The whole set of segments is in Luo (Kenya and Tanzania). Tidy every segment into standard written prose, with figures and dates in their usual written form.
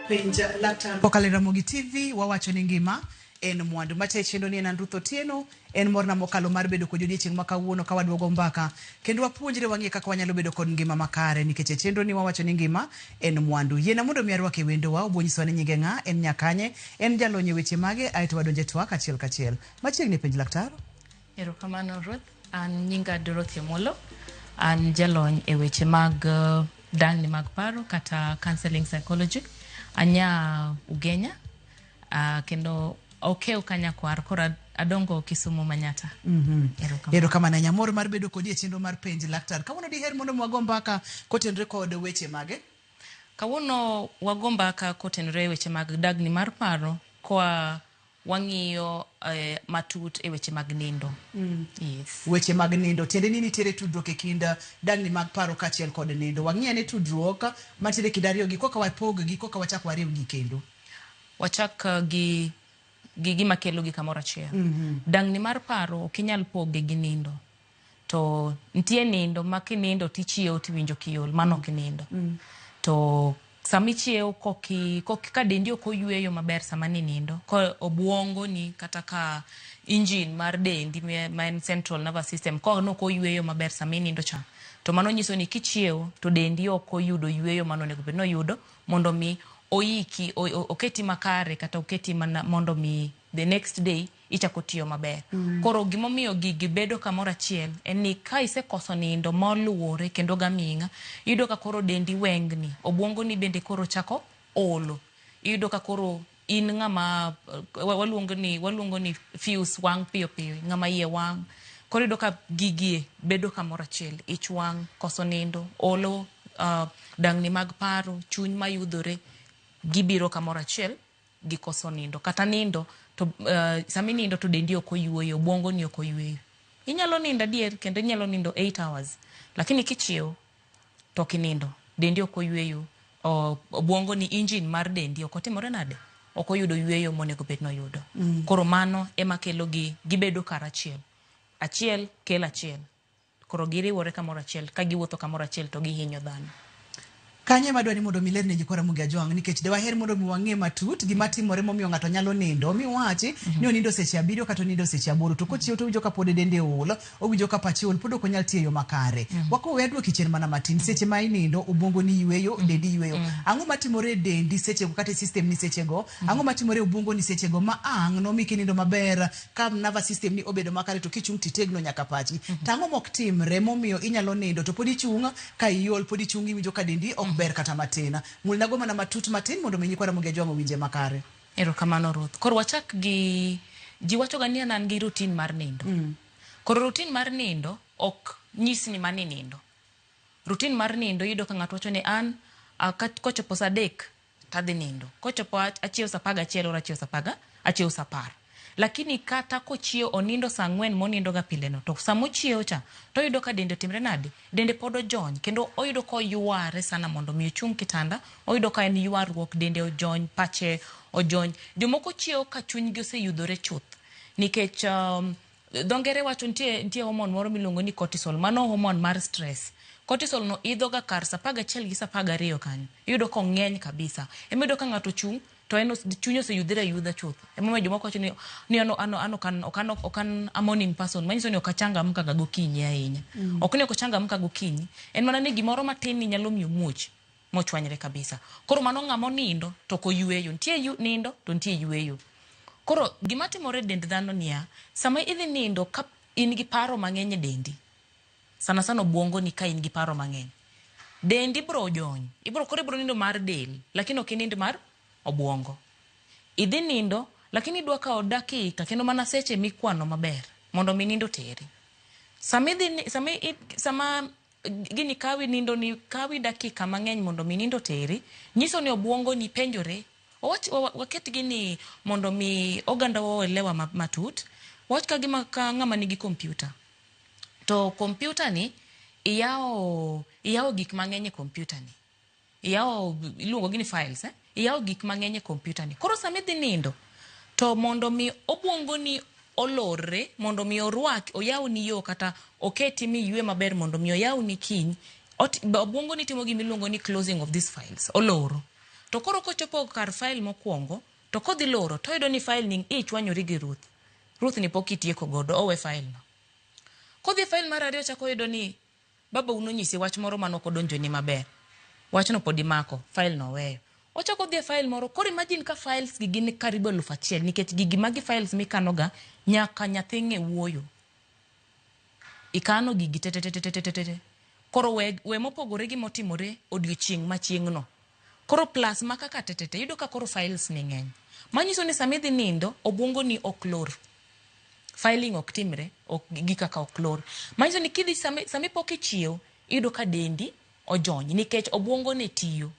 Penj Laktar kokalo e Ramogi TV wawacho ni ngima en mwandu. Macha e chenro ni en an Ruth Otieno, en morna mokalo mar bedo kodi odiechieng' ma kawuono ka waduogo mbaka kendo wapuonjre wang'e kaka wanyalo bedo kod ngima makare nikech e chenro ni wawacho ni ngima en mwandu. Yiena mondo mi arwake wendowa, obo nyisowa ni nyinge ng'a, en nyakanye, en jalony e weche mage, aeto wadonje twak achiel kachiel. Machiegni Penj Laktar. Erokamano Ruth. An nyinga Dorothy Omolo. An jalony e weche mag dangni mag paro kata counseling psychology. Anya Ugenya kendo okew ka nyakwar koro adongo Kisumu Manyata. Erokamano. Erokamano ahinya. Mor mar bedo kodi e chenro mar Penj Laktar. Kawuono diher mondo mi wago mbaka kotenore kod weche mage? Kawuono wago mbaka kotenore e weche mag dagni mar paro koa wang'iyo matut e weche mag nindo. Yes. Weche mag nindo. Tiende ni nitiere tudruok e kind dangni mag paro kaachiel kod nindo. Wang'i ane tudruok mantiere e kind ariyogi koka wapog gi koka wachak wariw gi kendo. Wachak gi gi gima kelo gi kamoro achiel. Dangni mar paro ok inyal poge gi nindo. To nitie nindo ma kinindo tichiewo tiwinjo kiol, mano ok nindo. To sama ichiewo koki, koki, ka dendi ok oyweyo maber sama ninindo, ka obuongo ni kata ka engine mar dendi ma en central nervous system ka nok oyweyo maber sama inindo cha, to mano nyiso ni kichiewo to dendi ok oyudo yweyo mane onego bed ni oyudo mondo mi oiki, oketi makare kata oketi mana mondo mi the next day ichako tiyo maber. Koro gimomiyo gigi bedo kamoro achiel en ni ka isekoso nindo moluwore kendo gaming'a, iyudo ka koro dendi wengni, obuongo ni bende koro chako olo. Iyudo ka koro in ng'ama waluongo ni waluongo ni fuse wang' piyo piyo, ng'ama iye wang'. Koro iyudo ka gigi bedo kamoro achiel, ich wang', koso nindo, olo, dangni mag paro, chuny mayudhore, gibiro kamoro achiel gi koso nindo. Kata nindo to sama inindo to dendi ok oyueyo, obuongo ni ok oyueyo. Inyalo nindo adier kendo inyalo nindo 8 hours, lakini kichiew to ok inindo, dendi ok oyueyo, obuongo ni engine mar dendi ok otimore nade? Ok oyudo yueyo monego bed ni oyudo. Koro mano ema kelo gi gibedo kar achiel. Achiel kelo achiel. Koro giriwore kamoro achiel, ka giwuotho kamoro achiel to gihinyo dhano. Kanyo ema adwa ni mondo mi lerne nyikwa Ramogi Ajwang' nikech de waher mondo mi wang'e matut gima timore momiyo ng'ato nyalo nindo mi wachi ni onindo seche abiriyo kata onindo seche aboro to kochiew to owinjo ka pod dende ool, owinjo ka pache ool pod ok onyal tiyo e yo makare. Wako we aduoki chien mana matin, seche ma inindo obuongo ni yueyo, dendi yueyo. Ang'o matimore e dendi sechego kata e system ni sechego? Ang'o matimore e obuongo ni sechego ma ang' nomi kinindo maber ka nervous system ni obedo makare to kichung' titegno nyaka pachi. To ang'o mok timre momiyo inyalo nindo to pod ichung' ka iol pod ichung' iwinjo ka dendi ok ber kata matin. Mulnago mana matut matin mondo mi nyikwa Ramogi Ajwang' owinje makare. Erokamano Ruth. Koro wachak gi ji wachoga ni an an gi routine mar nindo. Koro routine mar nindo ok nyis ni mani nindo. Routine mar nindo iyudo ka ng'ato wacho ni an kochopo saa adek tadhi nindo. Kochopo achiew saa apar gachiel or achiew saa apar ga achiew saa apar. Lakini kata kochiew onindo saa ang'wen monindo ga pile no to sama ochiew cha to oyudo ka dende otimre nade? Dende pod ojony kendo oyudo ka oyware sana mondo mi ochung' kitanda, oyudo ka en ywaruok, dende ojony, pache ojony. Jomoko chiew ka chunygi oseyudhore chuth nikech dho ngere wacho nitie nitie hormone moro miluongo ni cortisol, mano hormone mar stress. Cortisol no idho ga kar saa apar gachiel gi saa apar gariyo kanyo. Iyudo ka ong'eny kabisa. Ema iyudo ka ng'ato ochung' to en chunye oseyudhre ayudha chuth. Emomiyo jomoko wacho ni ni an an an ok an ok an ok an a morning person, manyiso ni ok achangamka ga gokinyi ahinya. Ok ni ok ochangamka gokinyi, en mana ni gimoro matin ni nyalo miyo omuoch mochwanyre kabisa. Koro mano ng'ama onindo to ok oyueyo. Nitie nindo to nitie yueyo. Koro gima timore e dend dhano niya, sama idhi nindo ka in gi paro mang'eny e dendi, sana sana obuongo ni ka in gi paro mang'eny, dendi bro jony. Ibro koro ibro nindo mar del, lakini ok inind mar obuongo. Idhi nindo, lakini idwa kawo dakika kendo mana seche mikwano maber mondo mi nindo oteri. Sama idhi sama sama gini kawi nindo ni kawi dakika mang'eny mondo mi nindo oteri, nyiso ni obuongo ni penjore. Wawach waket gini mondo mi oganda wa oelewa matut. Wawach ka gima ka ng'ama nigi kompyuta. To kompyuta ni iyawo iyawo gik mang'eny e kompyuta ni. Iyawo iluongo gi ni files eh? Iyawo gik mang'eny e kompyuta ni. Koro sama idhi nindo to mondo mi obuongo ni olorre mondo mi orwak oyawni yo kata oketi miywe maber mondo mi oyawni kiny, obuongo ni timo gima iluongo ni closing of these files, oloro. To koro kochopo kar file mokwongo, to kodhi loro, to oyudo ni file ni ichwanyori gi Ruth. Ruth ni pok itieko godo, owe file no. Kodhi e file mar ariyo chako oyudo ni babau nonyise wach moro mane ok odonjoni maber. Wachno pod imako, file no oweyo. Ochako odhi e file moro, koro imagine ka files gi gin karibu 1000 nikech gigi magi files mikanoga nyaka nyathi ng'e wuoyo. Ikano gigi te te te te te te te. Koro we, we mopogore gi motimore odiochieng' ma chieng'no. Koro plus ma kaka te te te, iyudo ka koro files ni ng'eny. Manyiso ni sama idhi nindo, obwongo ni ok lor. Filing ok timre, ok gi kaka ok lor. Manyiso ni kidhi sama, sama pok ichiew, iyudo ka dendi ojony nikech obwongo ne tiyo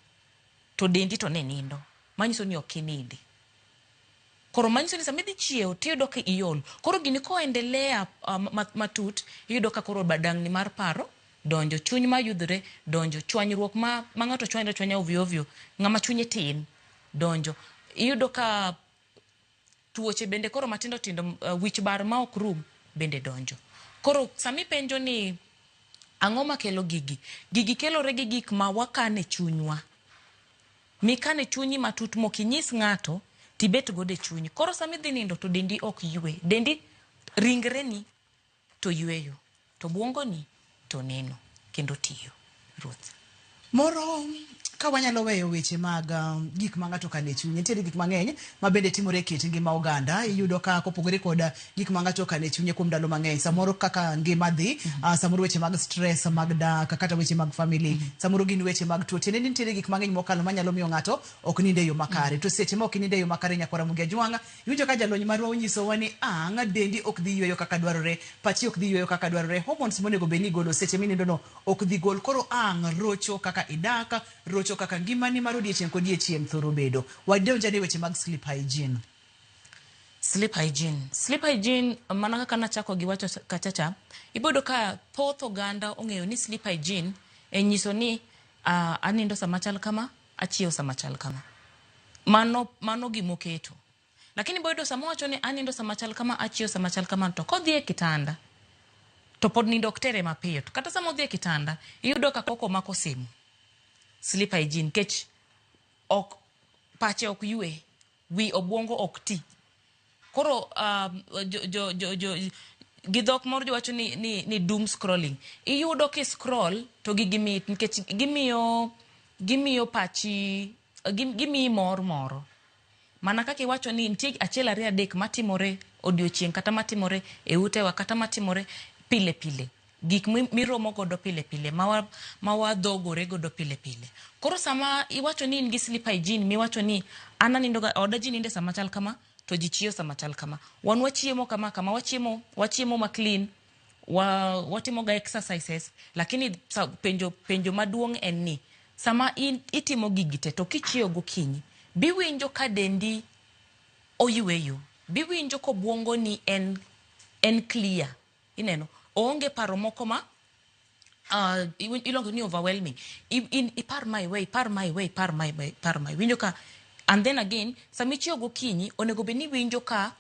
to dendi to ne nindo. Manyiso ni ok inindi. Koro manyiso ni sama idhi chiew tiyudo ka iol. Koro gini koendelea matut, iyudo ka koro badang'ni mar paro donjo, chuny mayudhore donjo, chwanyruok ma, ma ng'ato chwanyre achwanya ovyo ovyo, ng'ama chunye tin donjo. Iyudo ka tuoche bende koro matindo tindo, wich bar ma ok rum bende donjo. Koro sama ipenjo ni ang'o makelo gigi? Gigi kelore gi gik ma wakano e chunywa. Mikano e chunyi matut mok inyis ng'ato tibet godo e chunyi. Koro sama idhi nindo to dendi ok ywe. Dendi, ringreni to yweyo, to bwongoni to neno kendo tiyo. Ruth. Moro ka wanyalo weyo weche mag gik ma ng'ato okano e chunye, nitiere gik mang'eny ma bende timore e kit ngima oganda. Iyudo ka kopogore kod gik ma ng'ato okano e chunye kuom ndalo mang'eny, samoro kaka ngima dhi, samoro weche mag stress mag dak, kata weche mag family, samoro gin weche mag tuo. Tiende ni nitiere gik mang'eny mokalo manyalo miyo ng'ato ok nind e yo makare. To seche ma ok inind e yo makare nyakwara Ramogi Ajwang', iwinjo ka jalony marwa onyisowa ni ang' dendi ok dhi yweyo kaka dwarore, pachi ok dhi yweyo kaka dwarore, hormones monego bed ni igolo seche minindo no ok dhi gol. Koro ang' rocho kaka idak, rocho kaka ngimani mar odiechieng' kodiechieng' thoro bedo. Wadonj ane weche mag sleep hygiene. Sleep hygiene. Sleep hygiene, mana kaka nachako gi wacho kachacha, iboyudo ka thoth oganda ong'eyo ni sleep hygiene en nyiso ni anindo sama chal kama, achiew sama chal kama. Mano, mano gimoketo. Lakini iboyudo sama owacho ni anindo sama chal kama, achiew sama chal kama, to kodhi e kitanda, to pod nindo ok tere mapiyo. To kata sama odhi e kitanda, iyudo ka koko mako simu. Sleep hygiene, nikech ok, pache ok ywe, wi obwongo ok ti. Koro jo, jo, jo, jo, gi dhok moro jowacho ni, ni, ni doom scrolling. Iyudo ki scroll to gigi mit nikech gimiyo, gimiyo pachi, gimiyi mor moro. Mana kaka iwacho ni nitie achiel ariyo adek matimore odiochieng' kata matimore e utewa kata matimore pile pile. Gik miromo godo pile pile, ma wadhogore godo pile pile. Koro sama iwacho ni in gi sleep hygiene, miwacho ni an anindo ga, oda ji ninde sama chal kama, to ji chiewo sama chal kama. Wan wachiemo kama kama, wachiemo, wachiemo ma clean, watimo ga exercises, lakini sa, penjo, penjo maduong' en ni sama in, itimo gigi te to kichiewo gokinyi, biwinjo ka dendi oyweyo, biwinjo kobwongo ni en, en clear. Ineno, oonge paro moko ma iluongo ni overwhelming. Ipar ma iwe, ipar ma iwe, ipar ma iwe, ipar ma iwe. Winjo ka, and then again, sama ichiewo gokinyi, onego bed ni iwinjo ka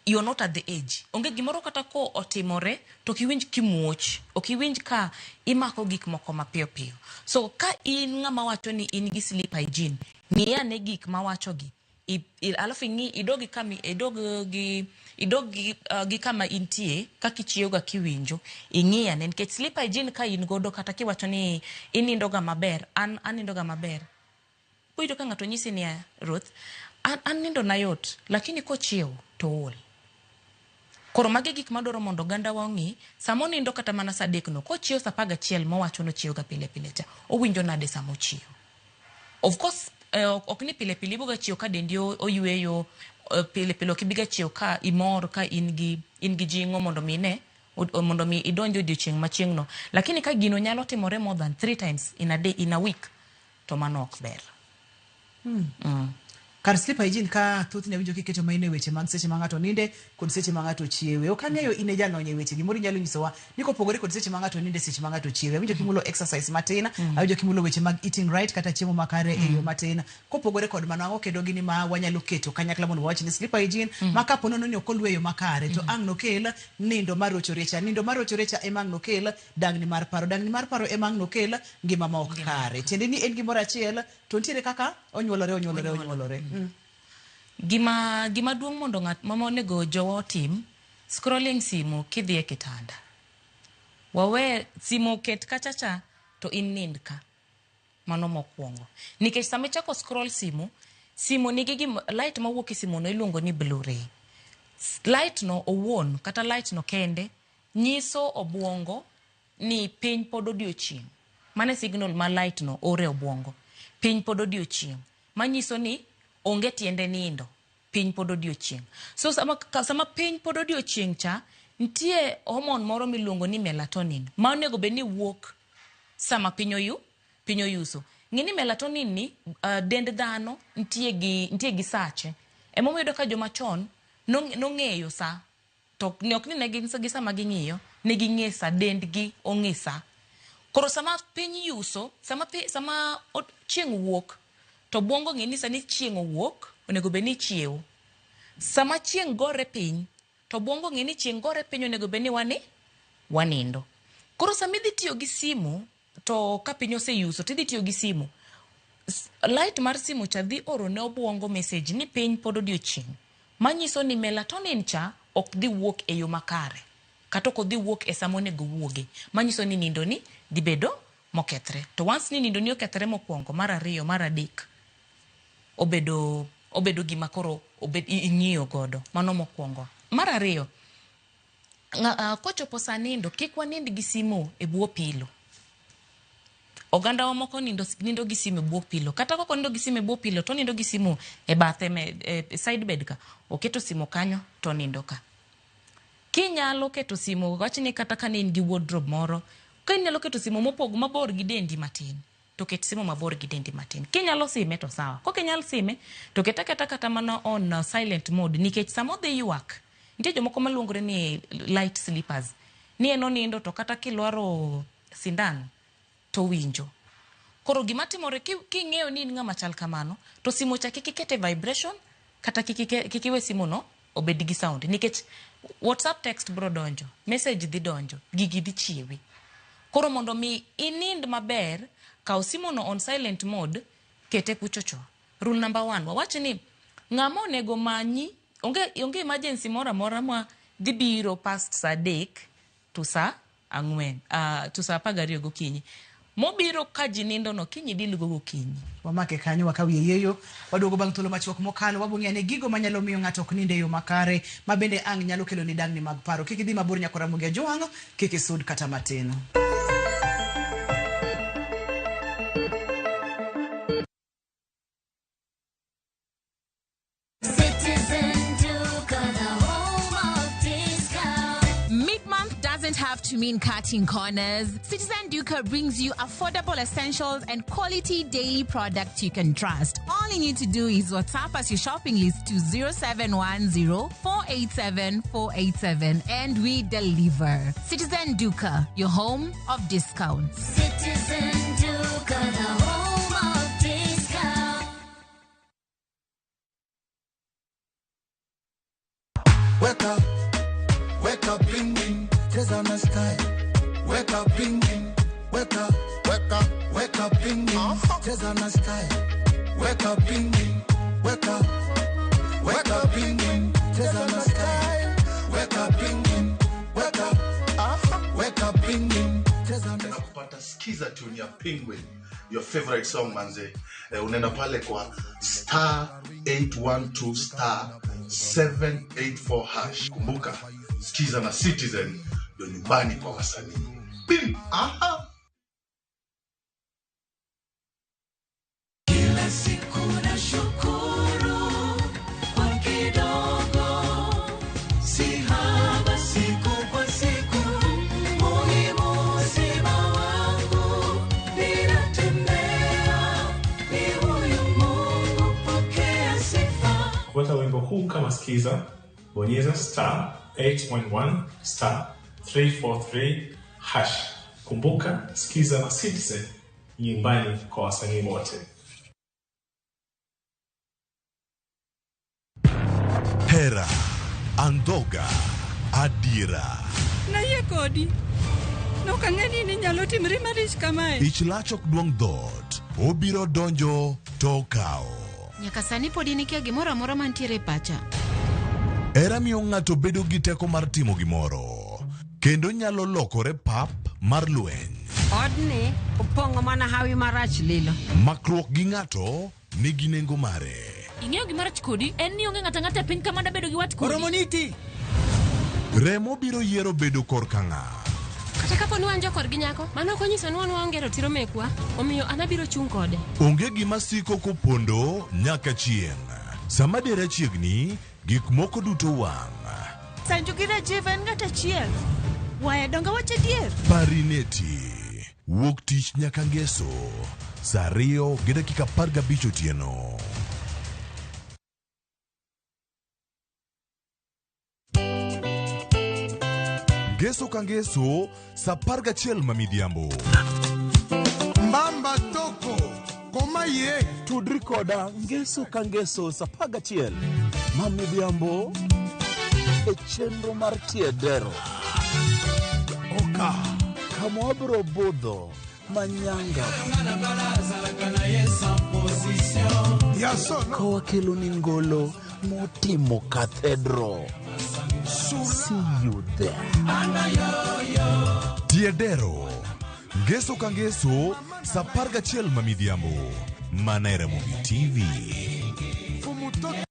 you're not at the age. Onge gimoro kata ko otimore, to ok iwinj kimuoch, ok iwinj ka imako gik moko mapiyo piyo. So ka in ng'ama wacho ni in gi sleep hygiene, ng'i ane gik mawachogi. Alafu ing'i, idog gi kama, idog gi, idog gi, gi kama intie, kaka ichiewo ga kiwinjo, ing'i ane, nikech sleep hygiene ka in godo kata kiwacho ni inindo ga maber, an anindo ga maber. Iyudo ka ng'ato nyisi niya, Ruth, an, an nindo na yot, lakini kochiewo to ool. Koro magi gik madwaro mondo oganda wa ong'i, sama onindo kata mana saa adek no, kochiewo saa 11 mowacho nochiewo ga pile pile cha, owinjo nade sama ochiewo. Of course, ok ni pile pile iboga chiewo ka dendi oyweyo, pile pile ok ibiga chiewo ka imor, ka in gi, in gi jing'o mondo mi ine, mondo mi idonj odiochieng' machieng' no. Lakini ka gino nyalo timore more than 3 times in a day, in a week, to mano ok ber. Kar sleep hygiene ka thothne awinjo kiketo maino e weche mag seche ma ng'ato ninde kod seche ma ng'ato chiewe. Ok ang'eyo in e jalony e weche gimoro inyalo nyisowa ni kopogore kod seche ma ng'ato ninde seche ma ng'ato chiewe. Awinjo kimulo exercise matin, awinjo kimulo weche mag eating right kata chiemo makare e yo matin. Kopogore kod mano ang'o kendo gini ma wanyalo keto kanyakla mondo wawach ni sleep hygiene ma kapo nono ni ok oluwe e yo makare to ang' nokel nindo marochore cha. Nindo marochore cha ema ang' nokel dangni mar paro. Dangni mar paro ema ang' nokel ngima ma ok kare. Tiende ni en gimoro achiel to nitiere kaka onyuolore onyuolore onyuolore. Gima duong' mondo ng'at ma onego jowa otim, scrolling simu kidhi e kitanda. Wawe simu ket kacha cha to in nind ka. Mano mokwongo. Nikech sama ichako scroll simu, simu nigi gim, light mawuok e simu no iluongo ni blue ray. Light no owuon kata light no kende nyiso obwongo ni piny pod odiochieng'. Mano e signal ma light no oro e obwongo. Piny pod odiochieng'. Manyiso ni onge tiende nindo. Piny pod odiochieng'. So sama piny pod odiochieng' cha, nitie hormone moro miluongo ni melatonin ma onego bed ni wuok sama piny piny oyuso. Ng'e ni melatonin ni dend dhano nitie gi sache. Emomiyo iyudo ka joma chon nong'eyo sa to ne ok ni ne gin gi sama ging'iyo, ne ging'e sa, dendgi ong'e sa. Koro sama piny yuso, sama chieng' wuok, to obwongo ng'e ni sani chieng' owuok, onego bed ni ichiewo. Sama chieng' gore piny, to obwongo ng'e ni chieng' gore piny onego bed ni wanindo. Koro sama idhi tiyo gi simu, to ka piny oseyuso tidhi tiyo gi simu, light mar simu cha dhi oro ne obwongo message ni piny pod odiochieng'. Manyiso ni melatonin cha ok dhi wuok e yo makare. Kata ok odhi wuok e sama onego owuoge. Manyiso ni nindo ni dhi bedo mokethre. To once ni nindo ni okethre mokwongo, mar ariyo, mar adek, obedo gima koro ing'iyo godo. Mano mokwongo. Mar ariyo, kochopo sa nindo, kik wanind gi simu e bwo pilo. Oganda wa moko nindo gi simu e bwo pilo. Kata kok onindo gi simu e bwo pilo, to onindo gi simu e bathe e side bed ka. Oketo simu kanyo, to onindo ka. Kinyalo keto simu, wach ni kata ka ne in gi wardrobe moro, kinyalo keto simu mopog mabor gi dendi matin, to ket simu mabor gi dendi matin. Kinyalo sime to sawa. Kok inyal sime, to ket aketa kata mana on silent mode, nikech sama odhi ywak, nitie jomoko maluongore ni light sleepers. Ni en onindo to kata kilwaro sindan, to winjo. Koro gima timore, king'eyo ni in ng'ama chal kamano, to simu cha kik ikete vibration, kata kik iwe simu no obed gi sound. Nikech WhatsApp text bro donjo, message dhi donjo, gigi dhi chiewi. Koro mondo mi inind maber, kaw simu no on silent mode, kete kuchocho. Rule number 1, wawach ni ng'ama onego manyi, onge emergency moro amora ma dhi biro past saa 3 to saa 4, to saa 12 gokinyi. Mobiro ka ji nindo no, kiny idil go gokinyi. Wamake kanyo wakaw yieyo, waduogo bang' thuolo machuok mokalo, wabong'eyo ane gigo manyalo miyo ng'ato ok nind e yo makare, ma bende ang' nyalo kelo ni dangni mag paro. Kik idhi mabor nyakora Ramogi Ajwang', kik isud kata matin. Citizen Duka, the home of discount. Mid-month doesn't have to mean cutting corners. Citizen Duka brings you affordable essentials and quality daily products you can trust. All you need to do is WhatsApp us your shopping list to 0710 487 487 and we deliver. Citizen Duka, your home of discounts. Citizen Duka, the home of discount. Wake up, wake up, bling, bling, cheza na style. Wake up, bling, bling, wake up, wake up, wake up, bling, bling, cheza na style. Wake up, bling, bling, wake up, wake up, bling, bling, cheza na style. Wake up, bling, bling, wake up, wake up, bling, bling, cheza na na kupata skiza tune ya Penguin, your favorite song manze. Unaenda pale kwa star 812 star 784 hash. Kumbuka, skiza na Citizen ndio nyumbani kwa wasanii. Bim! Aha! Kila siku nashukuru kwa kidogo, si haba siku kwa siku, muhimu uzima wangu, ninatembea ni huyu Mungu, pokea sifa. Skiza, bonyeza star 811 star 343 hash. Kumbuka, Skiza na Citizen nyumbani kwa wasanii wote. Hera, Andhoga, Adira. Nayie kodi. Nok ang'e ni inyalo timri malich kamae. Ich lach ok duong' dhoot, obiro donjo to okawo. Nyaka sani pod in ikia gimoro amora mantiere e pacha. Hera miyo ng'ato bedo gi teko mar timo gimoro, kendo nyalo lokore pap mar lweny. Odni opong'o mana hawi marach lilo. Makruok gi ng'ato nigi nengo mare. Ing'eyo gima rach kodi en ni onge ng'ato ang'ata e piny ka mada bedo gi wat kodi. Oromoniti. Remo biro yiero bedo korka ng'a. Kata kapo ni wan jokorgi nyako, mano ok onyiso ni wan waonge ratiro mekwa, omiyo an abiro chung' kode. Onge gima siko kopondo nyaka chieng'. Sama dera chiegni, gik moko duto wang'. Sanju gi Rajiv en ng'at achiel. Waya donge wacho adier? Parineti. Wuok tich nyaka ngeso. Saa 2:15 otieno. Ngeso ka ngeso, saa 11 ma midhiambo. Mbamba toko koma ye. Tudri koda ngeso ka ngeso saa 11 ma midhiambo e chenro mar Tiedero. Oka. Kama wabiro budho manyanga. Yasono. Ka wakelo ni ngolo motimo cathedral. See you there. Tiedero. Ngeso ka ngeso, saa 11 ma midhiambo. Mana e Ramogi TV. Fumutoto.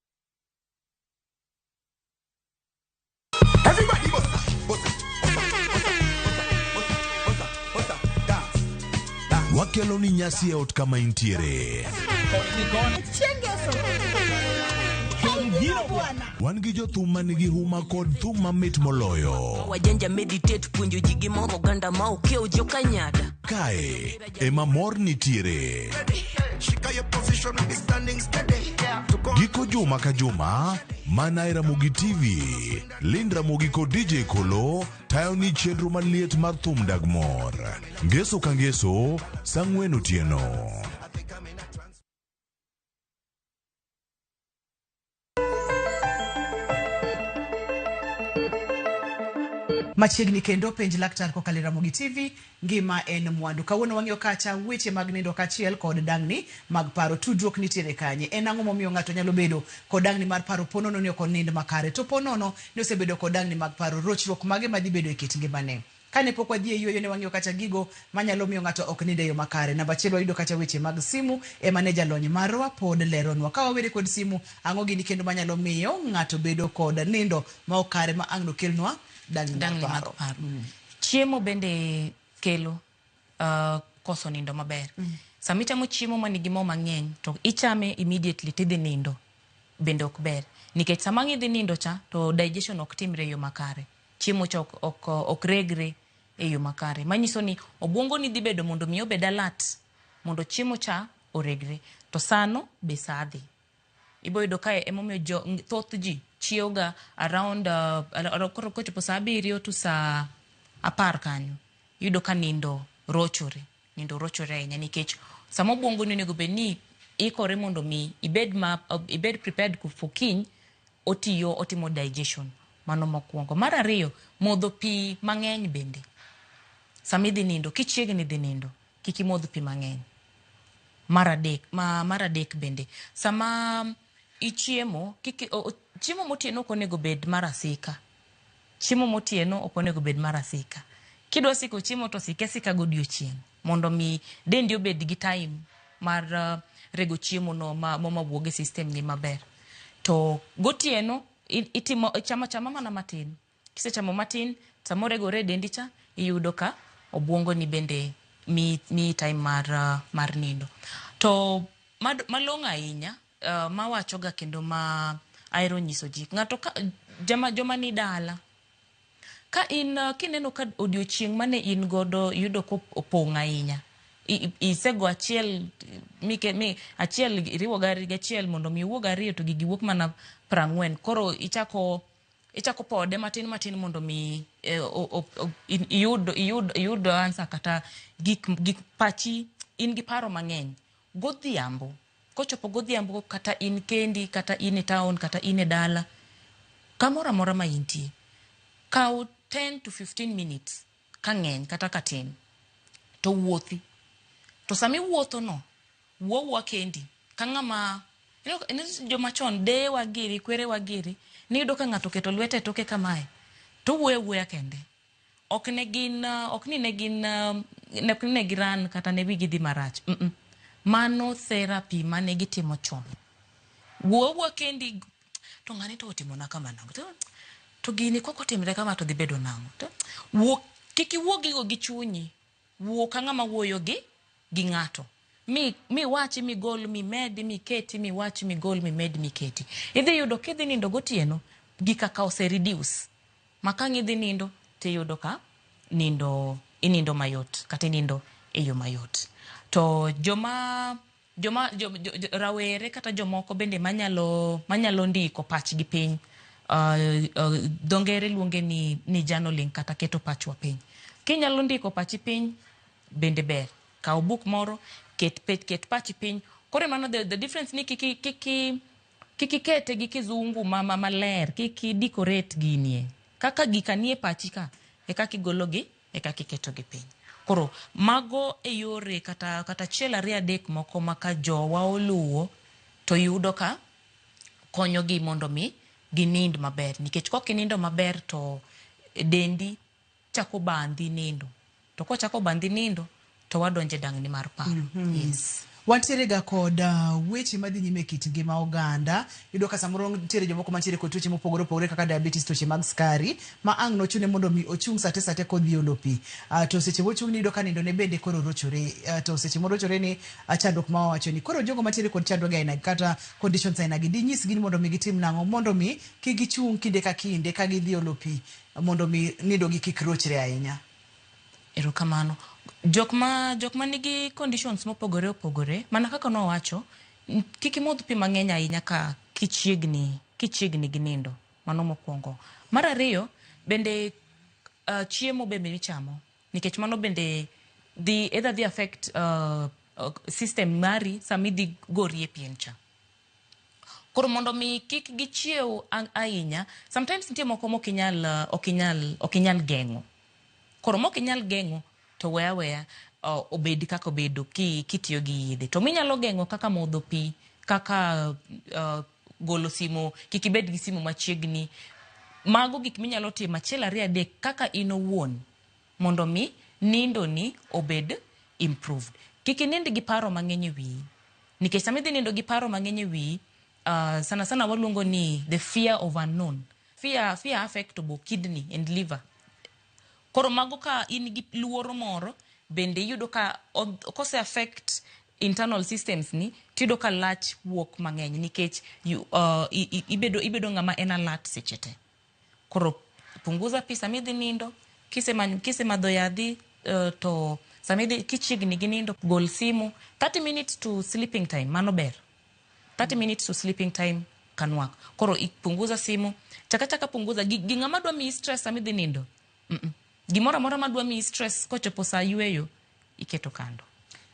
Wakelo ni nyasi e ot kama intiere. Wan gi jothum manigi huma kod thum mamit moloyo. Wajanja meditate puonjo ji gi moro oganda ma okiewo jokanyada. Kae ema mor nitiere. Giko juma ka juma, mana e Ramogi TV. Lind Ramogi kod DJ Kolo tayo ni chenro maliet mar thum dag mor. Ngeso ka ngeso, saa 4 otieno. Machiegni kendo penj laktar kokalo e Ramogi TV, ngima en mwandu. Kawuono wang'iyo kacha weche mag nindo kaachiel kod dang'ni mag paro. Tudruok nitiere kanye? En ang'o momiyo ng'ato nyalo bedo kod dang'ni mar paro ponono ni ok onind makare? To ponono ni osebedo kod dang'ni mag paro, rochruok mage madhi bedo e kit ngimane? Kane pok wadhi e yueyo ne wang'iyo kacha gigo manyalo miyo ng'ato ok nind e yo makare. Namba achiel wayudo kacha weche mag simu ema ne jalony marwa pod leronwa. Ka wawere kod simu, ang'o gini kendo manyalo miyo ng'ato bedo kod nindo ma ok kare ma ang' nokelnwa dang'ni mag Dang'ni mag paro? paro. Chiemo bende kelo koso nindo maber. Sama ichamo chiemo manigi mo mang'eny to ichame immediately tidhi nindo bende ok ber. Nikech sama ang' idhi nindo cha to digestion ok timre e yo makare. Chiemo cha ok regre e yo makare. Manyiso ni obwongo ni dhi bedo mondo mi obed alert mondo chiemo cha oregre. To sano be saa dhi. Ibo yudo kae emomiyo thoth ji chiewo ga around koro kochopo saa 7 to saa 10 kanyo. Iyudo ka nindo rochore. Nindo rochore ahinya nikech sama obwongo ni onego bed ni ikore mondo mi ibed prepared for kiny, otiyo otimo digestion. Mano mokwongo. Mar ariyo, modho pi mang'eny bende. Sama idhi nindo, kichiegni dhi nindo, kik imodh pi mang'eny. Mar adek bende, sama ichiemo, chiemo motieno ok onego bed mar asika. Chiemo motieno ok onego bed mar asika. Kidwa siko chiemo to sike asika godiochieng' mondo mi dendi obed gi time mar rego chiemo no ma mawuog e system ni maber. To gotieno itimo chama chama mana matin. Kisechamo matin, sama oregore e dendi cha, iyudo ka obwongo ni bende mi time mar nindo. To malong'o ahinya, mawachoga kendo ma ahero nyiso ji. Ng'ato ka joma ni dala, ka in kineno ka odiochieng' mane in godo iyudo ka opong' ahinya, Isego achiel mike, mi, achiel iriwo gi achiel mondo mi iwuog ariyo to gigi wuok mana 40. Koro ichako pode matin matin mondo mi iyud answer kata gik pachi in gi paro mang'eny. Godhiambo, kochopo godhiambo kata in kendi, kata in e town, kata in e dala, kamoro amora ma intie, kaw 10 to 15 minutes ka ng'eny kata ka tin, to wuothi. To sama iwuotho no, wuo awuoa kendi ka ng'ama joma chon deyewa giri, kwerewa giri, niyudo ka ng'ato oketo lwete e toke kamae, to owuoyo awuoya kende. Ok ne gin, ok ni ne gin, ok ni ne giran kata ne wigi dhi marach. Mano therapy mane gitimo chon. Wuo awuoa kendi, to ng'ani to otimona kama nang'o? To gini kok otimre kama to dhi bedo nang'o? To wuo, kik iwuo gigo gi chunyi. Wuo ka ng'ama wuoyo gi ng'ato. Mi wachi, mi gol, mi med, mi keti, mi wach, mi gol, mi med, mi keti. Idhi yudo kidhi nindo gotieno, gika ka ose reduce. Ma ka ang' idhi nindo, tiyudo ka nindo, inindo mayot, kata inindo e yo mayot. To joma rawere kata jomoko bende manyalo ndiko pachgi piny, dho ngere luonge ni journaling kata keto pachwa piny. Kinyalo ndiko pachi piny, bende ber. Kaw buk moro, ket pachi piny. Koro mano the difference ni kik ikete gi kizungu maler, kik i decorate ginie. Kaka gika nie pachi ka, e kaka igologi, e kaka iketogi piny. Koro mago e yore kata achiel ariyo adek moko ma ka jowa oluwo to yudo ka konyogi mondo mi ginind maber. Nikech kok inindo maber to dendi chako bandhi nindo. To kochako bandhi nindo to wadonje dang'ni mar paro. Yes. Wantiere ga kod weche madhi nyime e kit ngima oganda. Iyudo ka samoro nitiere jomoko mantiere kod tuoche mopogore opogore kaka diabetes, tuoche mag sukari, ma ang' nochune mondo mi ochung' sate sate kodhi olo pi. To seche mochung' ni iyudo ka nindo ne bende koro rochore. To seche morochore ni chandruok ma wawacho ni. Koro jogo mantiere kod chandruoge aina kata conditions aina gi, dinyisgi ni mondo mi gitim nang'o mondo mi kik gichung' kinde ka kinde ka gidhi olo pi mondo mi nindo gi kik rochre ahinya. Erokamano. Jok ma nigi conditions mopogore opogore, mana kaka nowacho, kik imodh pi mang'eny ahinya ka kichiegni gi nindo. Mano mokwongo. Mar ariyo, bende chiemo bende michamo, nikech mano bende either dhi affect system mari sama idhi gori e pien cha. Koro mondo mi kik gichiew ahinya, sometimes nitie moko mok inyal geng'o. Koro mok inyal geng'o to weya weya obed kaka obedo kitiyo gi yedhe. To minyalo geng'o kaka modho pi, kaka golo simu, kik ibed gi simu machiegni. Mago gik minyalo timo achiel ariyo adek kaka in owuon mondo mi nindo ni obed improved. Kik inind gi paro mang'eny e wiyi. Nikech sama idhi nindo gi paro mang'eny e wiyi, sana sana waluongo ni the fear of unknown. Fear affect both kidney and liver. Koro mago ka in gi luoro moro, bende iyudo ka kose affect internal systems ni, tiyudo ka lach wuok mang'eny nikech ibedo ng'ama en alert seche te. Koro punguza pi sama idhi nindo, kisemadho yadhi, to sama idhi kichiegni gi nindo, gol simu. 30 minutes to sleeping time, mano ber. 30 minutes to sleeping time can work. Koro punguza simu, chaka chaka punguza gi ng'ama dwa miyi stress sama idhi nindo. Gimoro amora madwa miyi stress kochopo saa yueyo, iketo kando.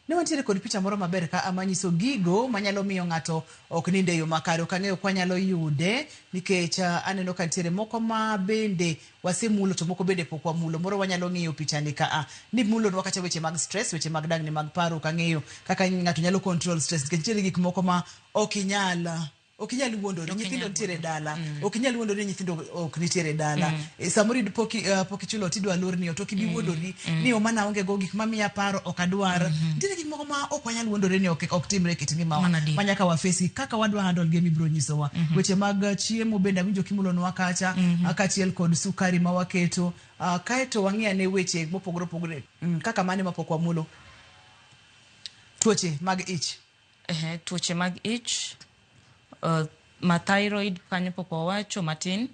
Ne wantiere kod picha moro maber ka ama nyiso gigo manyalo miyo ng'ato ok nind e yo makare. Ok ang'eyo kwa nyalo yude nikech aneno ka nitiere moko ma bende wasemulo to moko bende pok wamulo. Moro wanyalo ng'iyo picha ni ka a ni mulonwa kata weche mag stress, weche mag dang'ni mag paro. Ok ang'eyo kaka ng'ato nyalo control stress nikech nitiere gik moko ma ok inyal ok inyal wuondori, Ok nyithindo inyal nitiere wuondori. dala. Ok inyal wuondori ni nyithindo ok nitiere dala. Samoro pok ichulo tidwa lorni ot, ok ibi wuondori ni omana aonge go gik mamiya paro ok adwar. Nitiere gik moko ma ok wanyal wuondore ni ok timre e kit ngimawa. Mano adier. Ma nyaka wafesi kaka wadwa handle gi mibiro nyisowa. Weche mag chiemo bende awinjo kimulonwa kacha, kaachiel kod sukari ma waketo. Kaeto wang'i ane weche mopogore opogore. Kaka mane mapok wamulo? Tuoche mag ich. Tuoche mag ich, ma thyroid kanyo pok wawacho matin.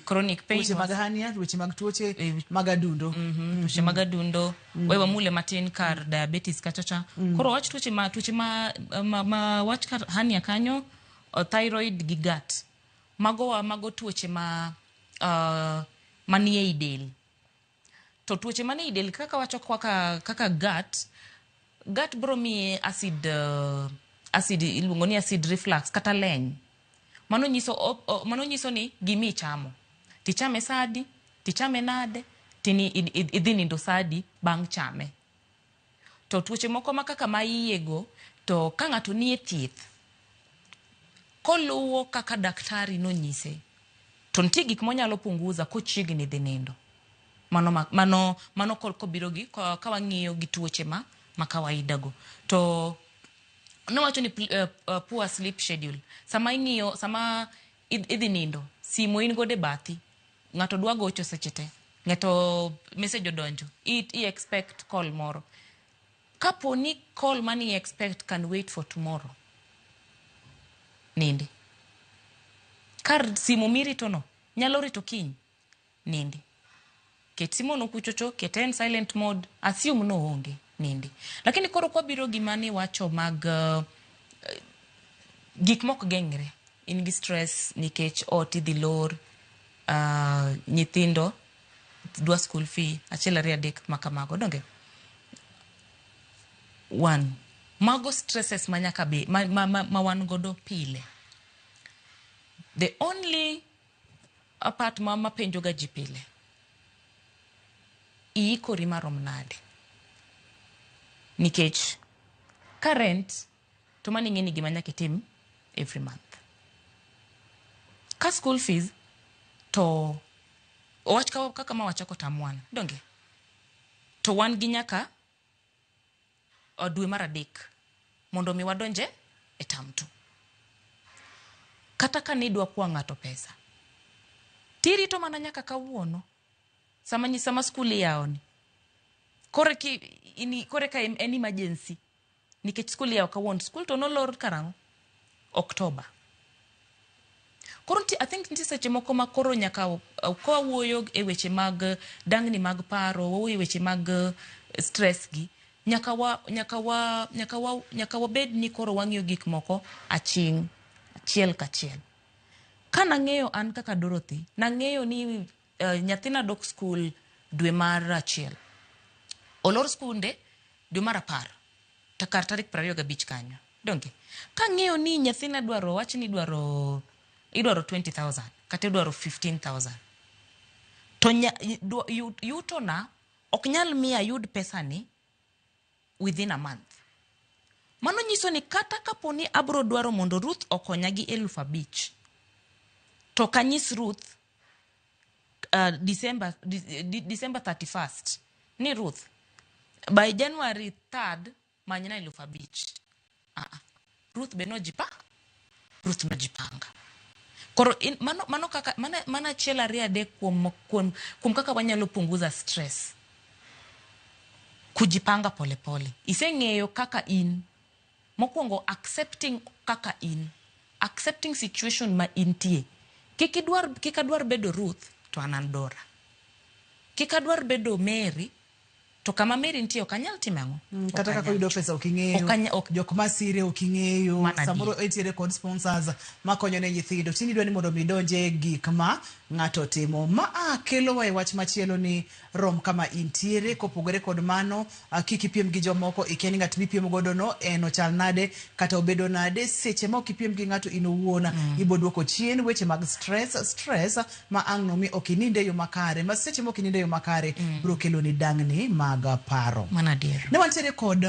Chronic pain. Weche mag hernia, weche mag tuoche mag adundo. Tuoche mag adundo. We wamule matin kar diabetes kachacha. Koro wach tuoche ma tuoche ma, ma, ma wach kar hernia kanyo, thyroid gi gut. Mago wa mago tuoche ma manie ei del. To tuoche manie ei del kaka wacho kaka, kaka gut, gut bro miye acid, acid iluongo ni acid reflux kata leny. Mano nyiso, mano nyiso ni gimi ichamo. Tichame sadi, tichame nade, tini idhi nindo sadi bang' chame. To tuoche moko ma kaka ma iye go, to ka ng'ato nie thieth, koluwo kaka daktari nonyise, to nitie gik monyalo punguza kochiegni dhi nindo. Mano, mano, mano kobiro gi, ka wang'iyo gi tuoche ma kawaida go. To nowacho ni poor sleep schedule. Sama ing'iyo, sama idhi nindo, simu in godo e bathi, ng'ato dwa gocho seche te, ng'ato message odonjo, i expect call moro. Kapo ni call mani expect can wait for tomorrow, nindi. Kar simu mirito no, nyalo rito kiny, nindi. Ket simu no kuchocho, kete en silent mode, assume no onge, nindi. Lakini koro kwabiro gima ni wacho mag gik mok geng're. In gi stress nikech ot idhi lor, nyithindo dwa school fee, achiel ariyo adek ma kamago, donge? One, mago stresses ma nyaka be, ma wan godo pile. The only part ma mapenjo ga ji pile, iikori marom nade? Nikech ka rent, to mano ing'e ni gima nyaka itim every month. Ka school fees, to wach kaka ma wachako term one, donge? To wan gi nyaka dwe mar adek mondo mi wadonje e term two. Kata ka nidwa kwa ng'ato pesa, tirito mana nyaka kawuono, sama, sama skul iyawo ni. Kore ki, ini, kore ka en emergency, nikech skul iyawo kawuono, skul to nolor karang'o? Oktoba. Koro nitie, I think nitie seche moko ma koro nyaka ka wawuoyo e weche mag dangni mag paro, wawuoyo e weche mag stress gi, nyaka wa, nyaka wa, nyaka wa, nyaka wabed ni koro wang'iyo gik moko aching', achiel kachiel. Ka nang'eyo an kaka Dorothy, nang'eyo ni nyathina dok skul dwe mar achiel. Olor skunde dwe mar 10, to kar tarik 25 kanyo. Donge? Kang'eyo ni nyathina dwaro, wach ni idwaro, idwaro 20,000 kata idwaro 15,000. To yutona ok nyal miyo ayud pesa ni within a month. Mano nyiso ni kata kapo ni abro dwaro mondo Ruth okonya gi 5,000, to kanyis Ruth December 31st ni Ruth, by January 3rd manyna 5,000. Ruth be nojipa? Ruth nojipanga. Koro in, mano, mano kaka, mana, mana achiel ariyo adek kuom, kuom, kuom kaka wanyalo punguza stress. Kujipanga polepole. Iseng'eyo kaka in. Mokwongo accepting kaka in. Accepting situation ma intie. Kik idwar, kik adwar bedo Ruth to an an Dora. Kik adwar bedo Mary to kama Mary nitie ok anyal timo ang'o? Kata kaka oyudo pesa ok ing'eyo, jok masire ok ing'eyo, samoro entiere kod sponsors makonyo ne nyithindo. Tinde idwa ni mondo mi idonje gik ma ng'ato timo. Ma a kelowa e wach machielo ni rom kama intiere, kopogore kod mano, kik ipiem gi jomoko, ikia ni ng'at mipiem godo no en ochal nade kata obedo nade. Seche ma ok ipiem gi ng'ato in owuon, ibo duoko chien weche mag stress, stress ma ang' nomi ok inind e yo makare, ma seche ma ok inind e yo makare biro kelo ni dangni mag paro. Mano adier. Ne wantiere kod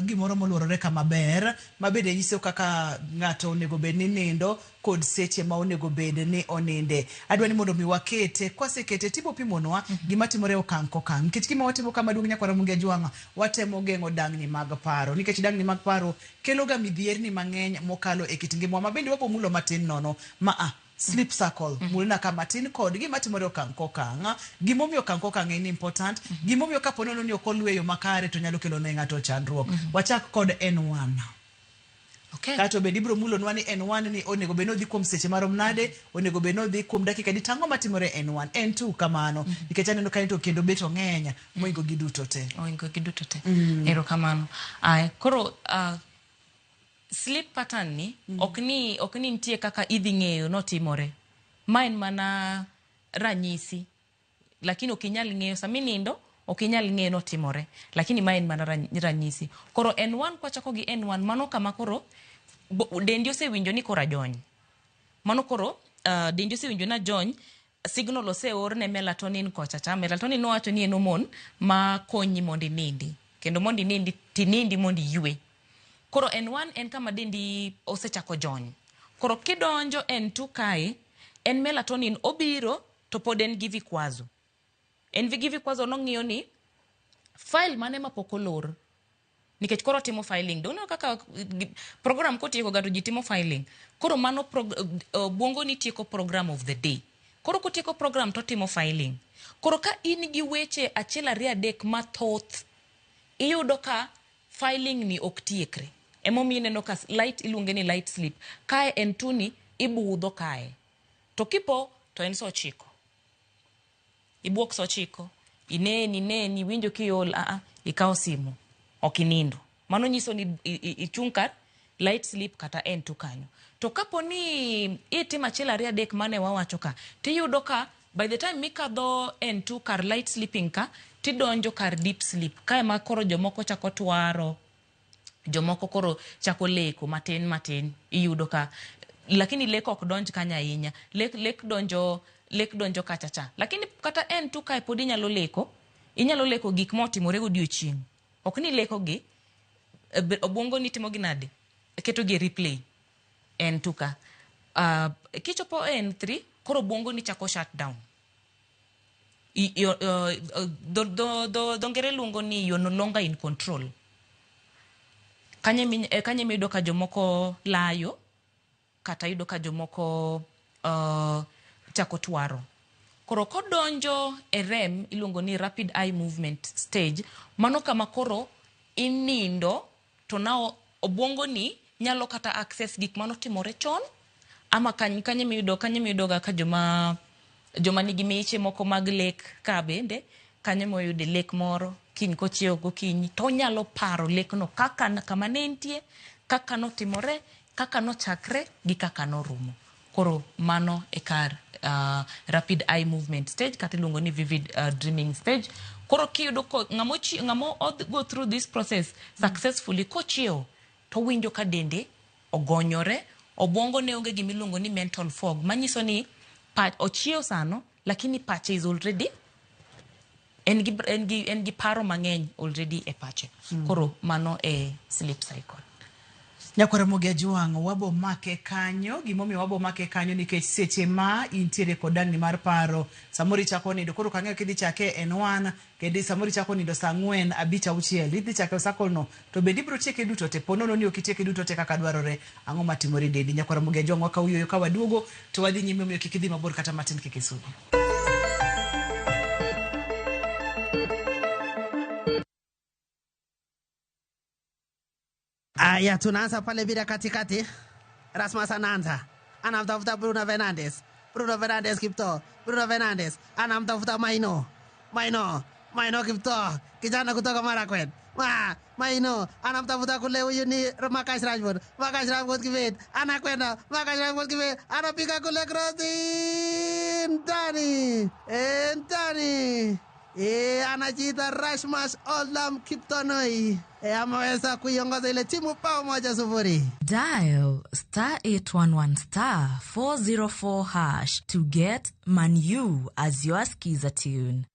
gimoro moluorore kama ber, ma bende nyiso kaka ng'ato onego bed ni nindo kod seche ma onego bed ni oninde. Adwa ni mondo mi wakete, kwasekete tibo pimonwa gima timore okang' kokang'. Nikech gima watimo kama duong' nyakwara Mungi Ajwang', watemo geng'o dangni mag paro. Nikech dangni mag paro kelo ga midhierni mang'eny mokalo e kit ngimawa, ma bende wabo mulo matin nono. Ma a sleep cycle, mulna ka matin kod gima timore okang' kokang'. Gimomiyo okang' kokang' en important, gimomiyo kapo nono ni ok oluwe yo makare to nyalo kelo ne ng'ato chandruok. Wachak kod N1. Okay. Okay. Kato bende ibiro mulonwa ni N1 ni onego bed ni odhi kuom seche marom nade, onego bed ni odhi kuom dakika adi, tang'o matimore N1, N2 kamano. Nikech aneno kanyo to kendo bet ong'eny moingo gi duto te. Oingo gi duto te. Erokamano. Aya, koro sleep pattern ni ok ni ok ni nitie kaka idhi ng'eyo notimore. Ma en mana ranyisi. Lakini ok inyal ng'eyo sama inindo ok inyal ng'eyo notimore. Lakini ma en mana ranyisi. Koro N1 kwachako gi N1 mano kama koro dendi osewinjo ni koro ajony. Mano koro dendi osewinjo ni ajony, signal oseor ne melatonin kocha cha. Melatonin nowacho ni en hormone ma konyi mondo inindi. Kendo mondo inindi tinindi mondo iywe. Koro N1 en kama dendi osechako jony. Koro kidonjo N2 kae, en melatonin obiro to pod en gi vikwazo. En gi vikwazo nong'iyo ni file mane mapok olor. Nikech koro timo filing. Doneno kaka program kotieko ga to ji timo filing. Koro mano obwongo ni tieko program of the day. Koro kotieko program to timo filing. Koro ka in gi weche achiel ariyo adek mathoth, iyudo ka filing ni ok tiekre. Emomiyo ineno ka light iluonge ni light sleep. Kae N2 ni ibudho kae. To kipo to en saa 9. Ibuok saa 9, ineni, iwinjo kiol, ikawo simu, ok inindo. Mano nyiso ni ichung' kar light sleep kata N2 kanyo. To kapo ni itimo achiel ariyo adek mane wawacho ka, tiyudo ka by the time mikadho N2 kar light sleeping ka, tidonjo kar deep sleep. Kae ma koro jomoko chako twaro, jomoko koro chako leko matin matin, iyudo ka lakini lek ok donj kanyo ahinya. Lek donjo kacha cha. Lakini kata N2 kae pod inyalo leko, inyalo leko gik motimore godiochieng'. Ok ni leko gi, obwongo ni timo gi nade? Keto gi e replay. N2 ka. Kichopo N3, koro obwongo ni chako shut down. Dho ngere luongo ni you're no longer in control. Kanye miyudo ka jomoko layo, kata yudo ka jomoko chako twaro. Koro kodonjo e REM, iluongo ni rapid eye movement stage, mano kama koro inindo to nao obwongo ni nyalo kata access gik manotimore chon, ama kanye miyudo ga ka joma nigi miche moko mag lek ka bende, kanye moyude lek moro, kiny kochiewo gokinyi, to onyalo paro lekno kaka kama ne entie, kaka notimore, kaka nochakre, gi kaka norumo. Koro mano e kar rapid eye movement stage, kata iluongo ni vivid dreaming stage. Koro kiyudo ko ng'amo go through this process successfully, kochiewo to winjo ka dende ogonyore, obwongo ne onge gima iluongo ni mental fog, manyiso ni ochiewo sano, lakini pache is already en gi paro mang'eny already e pache. Koro mano e sleep cycle. Nyakwar Ramogi Ajwang', wabo make kanyo. Gimomiyo wabo make kanyo nikech seche ma intiere kod dang'ni mar paro, samoro ichako nindo, koro kang'eyo kidhi chake N1, kendo samoro ichako nindo saa 4, 5, 6, idhi chake cycle no, to bende ibiro tieke duto te, po nono ni ok itieke duto te kaka dwarore, ang'o matimore e dendi? Nyakwar Ramogi Ajwang', wakaw yueyo ka waduogo, to wadhi nyime, omiyo kik idhi mabor kata matin, kik isudi. Aya, tunaanza pale bila katikati. Rasmus anaanza. Anamtafuta Bruno Fernandes. Bruno Fernandes Kipto. Bruno Fernandes anamtafuta Maino. Maino Kipto. Kijana kutoka Marakwet. Maino anamtafuta kule, huyu ni Marcus Rashford. Marcus Rashford Kibet. Anakwenda. Marcus Rashford Kibet. Anapiga kule cross ndani. Ndani. Anajiita Rasmus Olam Kiptonoi. Ameweza kuiongoza ile timu bao 1-0. Dial star 811 star 404 hash to get Manu as your skiza tune.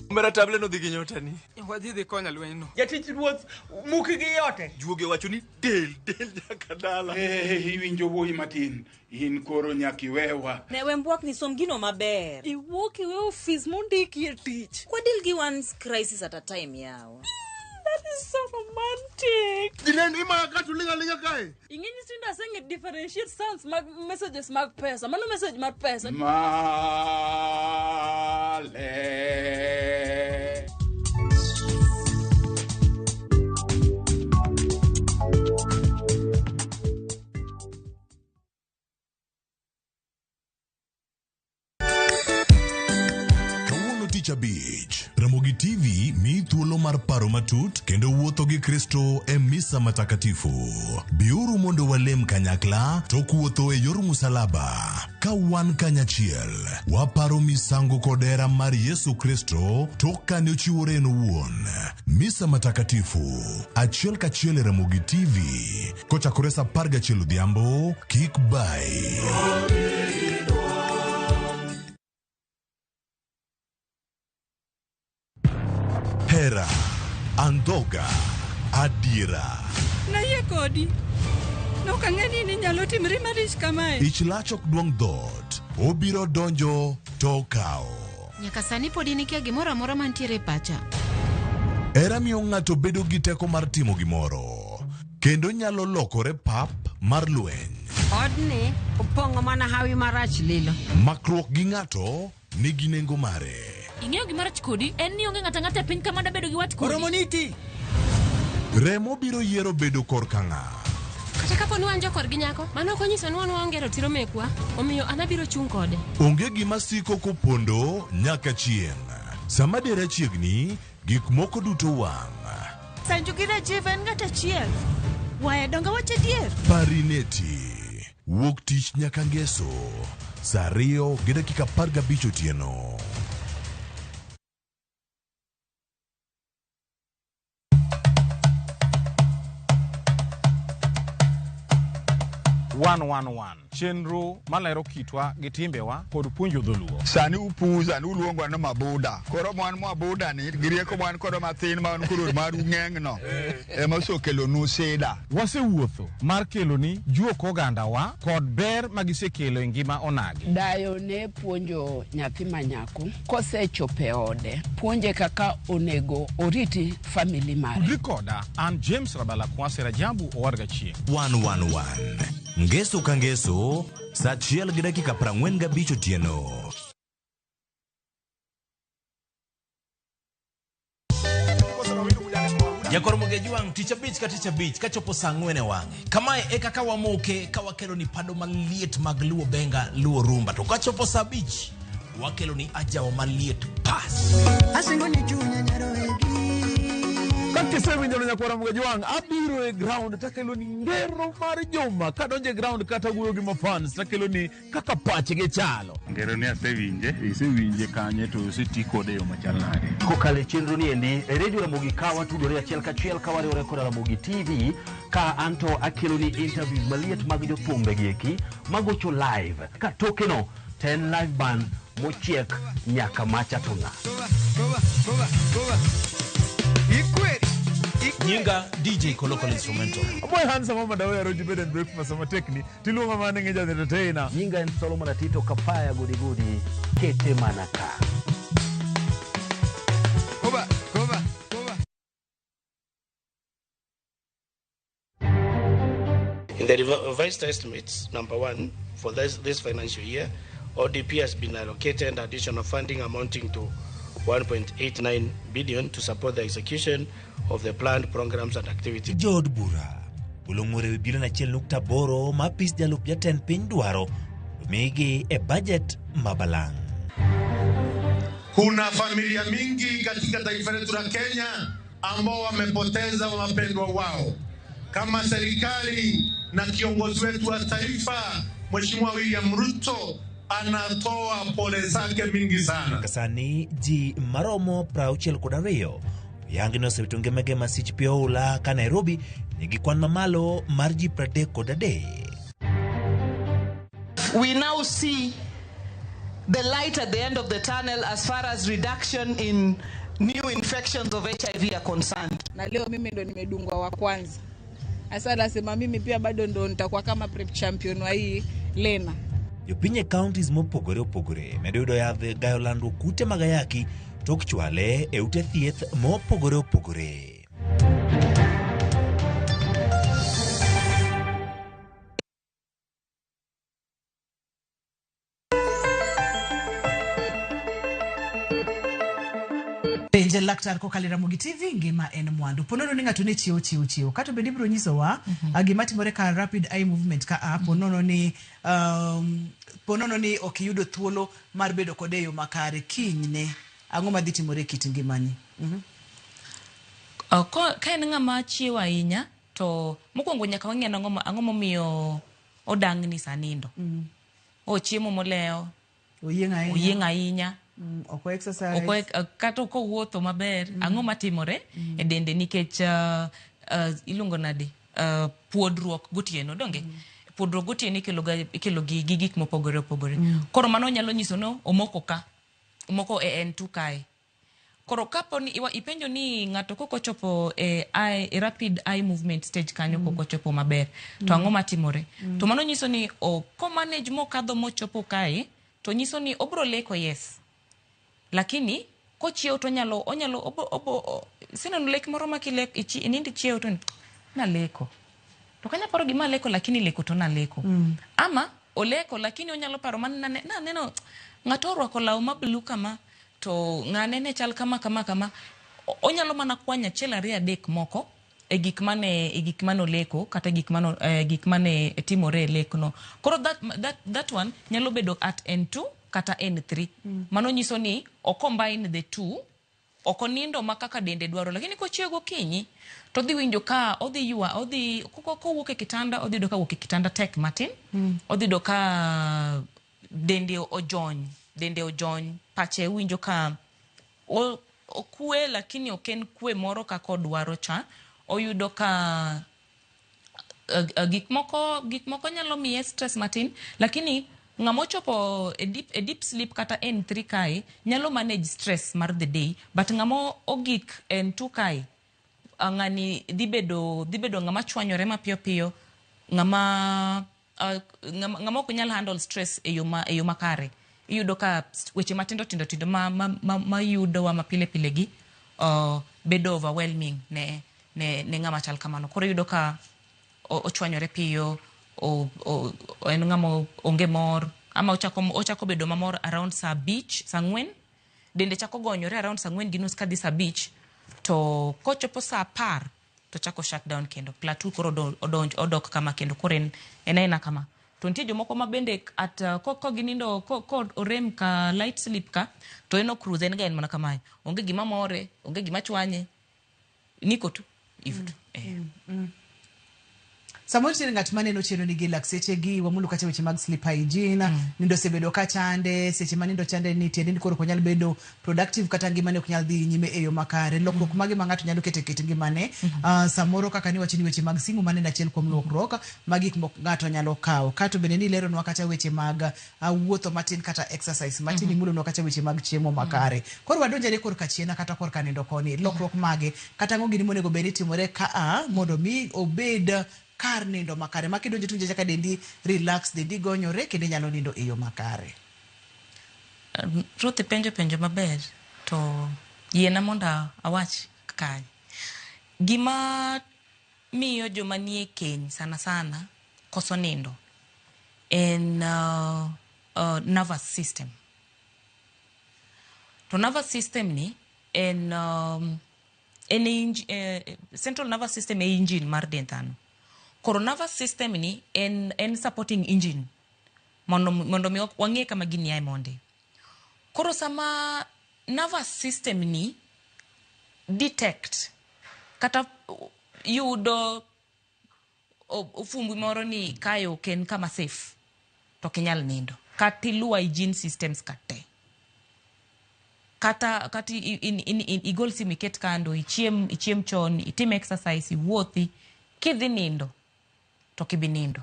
Mera table no dhi gi nyotani. Wadhi dhi konya lweny no. Jatich ruoth muki gi yote. Juoge wacho ni del nyaka dala. Iwinjo wuoyi matin. In koro nyaka iwewa. Ne we mbwak ni som gino maber. Iwuok iwe ofis mondiki e tich. Kwa deal gi one crisis at a time yawa. That is so romantic. Jinendo ima katu linga linga kae. Ing'eni tinda aseng'e differentiate sounds mag messages mag pesa. Mano message mar pesa. Male. tich abich. Ramogi TV miyi thuolo mar paro matut kendo wuotho gi Kristo e misa matakatifu. Biuru mondo walem kanyakla tok wuotho e yor musalaba. Ka wan kanyachiel, waparo misango kod hera mar Yesu Kristo tok kane ochiwore en owuon. Misa matakatifu, achiel kachiel e Ramogi TV, kochakore sa 11 odhiambo, kik bayi. Hera, andhoga, adiera. Nayie kodi. Nok ang'e ni ninyalo timri malich kamae. Ich lach ok duong' dhoot, obiro donjo to okawo. Nyaka sani pod in ikia gimoro amora mantiere e pacha. Hera miyo ng'ato bedo gi teko mar timo gimoro, kendo nyalo lokore pap mar lweny. Odni opong'o mana hawi marach lilo. Makruok gi ng'ato nigi nengo mare. Ing'eyo gima rach kodi en ni onge ng'ato ang'ata e piny ka mada bedo gi wat kodi. Oromo niti. Remo biro yiero bedo korka ng'a. Kata kapo ni wan jokorgi nyako, mano ok onyiso ni wan waonge ratiro mekwa, omiyo an abiro chung' kode. Onge gima siko kopondo nyaka chieng'. Sama dera chiegni, gik moko duto wang'. Sanju gi Rajiv en ng'at achiel. Waya donge wach adier? Parineti. Wuok tich nyaka ngeso. Saa 2:15 otieno. One one one chenro malero kitwa gi timbewa kod puonjo dholuo. Sani upuza ni uluongwa ni mabuda. Koro mwan mwabuda ni gi rieko mwan kodo mathin ma wan koro maru ng'eng no ema osekelonu sida. Wasewuotho mar keloni juok ogandawa kod ber magisekelo e ngima onagi. Dayo ne puonjo nyathi ma nyako kosechopo e ode, puonje kaka onego oriti family mare. Tudri koda an James Rabala Kwase Rajabu Owadga Chieng'. 111. Ngeso ka ngeso, saa 1:45 otieno. Jakor Mogejwang' tich abich ka tich abich kachopo saa ang'wen e wang'e. Kamae e kaka wamoke ka wakelo ni pado maliet mag Luo Benga, Luo Rumba. To kachopo saa abich, wakelo ni ajawa maliet pas. Asingo ni chunya nyaro Kakisewinjo nyakwara Mogejwang' abiro e ground takelo ni ngero mar juma kadonjo e ground kata wuoyo gi mafans takelo ni kaka pachgi chalo. Ngero ni asewinje, isewinje kanye to oseti kode e yo machal nade? Kokalo e chenro ni endi e redio Ramogi ka watudore achiel kachiel ka wariwore koda Ramogi TV ka anto akelo ni interviews maliet mag jothumbe gi eki magocho live ka tokeno to en live band mochiek nyaka macha to ng'a. Nyinga DJ Kolokol Instrumental. Aboy handsome mama dawe aroji bed and breakfast sama tekni tiluonga mana ni ja entertainer. Nyinga en Solomon Atito Kapaya gudi gudi kete mana ka. Koba, koba, koba. In the revised estimates, number one, for this financial year, ODP has been allocated additional funding amounting to 1.89 billion to support the execution of the planned programs and activities. Jood bura golo ng'ur ewi bilion 1.8 ma apis jalup jatend piny dwaro omigi e bajet ma balang'. Kuna familia mingi katika taifa letu la Kenya ambao wamepoteza wapendwa wao. Kama serikali na kiongozi wetu wa taifa Mheshimiwa William Ruto anatoa pole zake mingi sana. Sani ji maromo 62 oyangi ni osewito ngimagi e masich pi oula ka Nairobi nigi kwan mamalo mar ji 33. We now see the light at the end of the tunnel as far as reduction in new infections of HIV are concerned. Na leo mimi ndo nimedungwa wa kwanza. Sasa nasema mimi pia bado ndo nitakuwa kama prep champion wa hii Lena. Jopiny e counties mopogore opogore medo yudo yadh gayo landruok kute mag ayaki tok chwale e ute thieth mopogore opogore. Penje laktar kokalo e Ramogi TV ngima en mwandu. Ponono ni ng'ato ne chiewo chiewo chiewo. Kata bende ibiro nyisowa gima timore ka rapid eye movement ka a ponono ni ponono ni ok iyudo thuolo mar bedo kode e yo makare kinyne. Ang'o madhi timore e kit ngimani? Ka en ng'ama chiewo ahinya to mokwongo nyaka wang'e ni ang'o momiyo odang'ni sa nindo. Ochiemo molewo. Oyieng' ahinya. Oyieng' ahinya. Ok o exercise. Ok kata ok owuotho maber. Ang'o matimore e dende nikech iluongo nade? Puodruok gotieno, donge? Puodruok gotieno ikelo gi gik mopogore opogore. Koro mano nyalo nyiso ni omoko ka. Omoko e N2 kae. Koro kapo ni ipenjo ni ng'ato kok ochopo e rapid eye movement stage kanyo kok ochopo maber, to ang'o matimore? To mano nyiso ni ko manage mokadho mochopo kae, to nyiso ni obro leko, yes. Lakini kochiew to onyalo obo iseneno lek moro ma kilek inind ichiew to naleko. To kanya paro gima aleko, lakini leko to naleko. Ama oleko lakini onyalo paro mana naneno ng'ato orwako law ma blue kama, to ng'ane ne chal kama kama kama. Onyalo mana kwanyo achiel ariyo adek moko e gik mane oleko kata gik mane timore e lekno. Koro that one nyalo bedo at N2 kata N3. Mano nyiso ni o combine the two, ok onindo ma kaka dende dwaro, lakini kochiew gokinyi to odhi winjo ka odhi ywa, odhi kowuok e kitanda, odhi yudo ka wuok e kitanda tek matin. Odhi yudo ka dende ojony, pache winjo ka okwe, lakini ok en kwe moro kaka odwaro cha. Oyudo ka gik moko nyalo miye stress matin, lakini ng'ama ochopo e deep sleep kata N3 kae nyalo manage stress mar the day, but ng'ama ogik N2 kae, ng'ani dhi bedo ng'ama chwanyore mapiyo piyo, ng'ama ok nyal handle stress e yo makare. Iyudo ka weche matindo tindo tindo ma yudowa mapile pile gi bedo overwhelming ne ng'ama chal kamano. Koro iyudo ka ochwanyore piyo, en ng'ama onge mor, ama ochako bedo mamor around saa 5, saa 4, dende chako gonyore around saa 4:30 kadhi saa 5, to kochopo saa 10 to chako shut down kendo. Plateau koro odok kama kendo, koro en aena kama. To nitie jomoko ma bende at ko ginindo ko orem ka light sleep ka, to en cruise, en ga en mana kamae, onge gima more, onge gima chwanye, niko tu hivyo tu. Samoro nitiere ng'at maneno chenro ni gi lakseche gi wamulo kacha weche mag sleep hygiene. Nindo osebedo ka chande, seche ma nindo chande ni tiende ni koro ok onyal bedo productive kata ngimane ok nyal dhi nyime e yo makare. Lokruok mage ma ng'ato nyalo keto e kit ngimane? Samoro kaka niwacho ni weche mag simu mane en achiel kuom lokruok ma gik moko ng'ato nyalo kawo. Kato bende ni ileronwa kacha weche mag wuotho matin kata exercise matin, imulonwa kacha weche mag chiemo makare. Koro wadonjore korka chien kata korka nindo koni, lokruok mage kata ang'o gini monego bed ni timore ka mondo mi obed kar nindo makare ma kidonjo to iwinjo ka dendi relax, dendi gonyore kendo inyalo nindo e yo makare. Ruth, ipenjo penjo maber, to yiena mondo awach kae. Gima miyo joma nie keny sana sana koso nindo en nervous system. To nervous system ni en central nervous system e engine mar dend dhano. Koro nervous system ni en supporting engine mondo mi wang'e kama gini ae monde. Koro sama nervous system ni detect kata yudo ofumbi moro ni kae ok en kama safe, to ok inyal nindo. Kata iluw hygiene systems kate. Kata igol simu iket kando, ichiem chon, itim exercise, iwuothi, kidhi nindo to ok ibi nindo.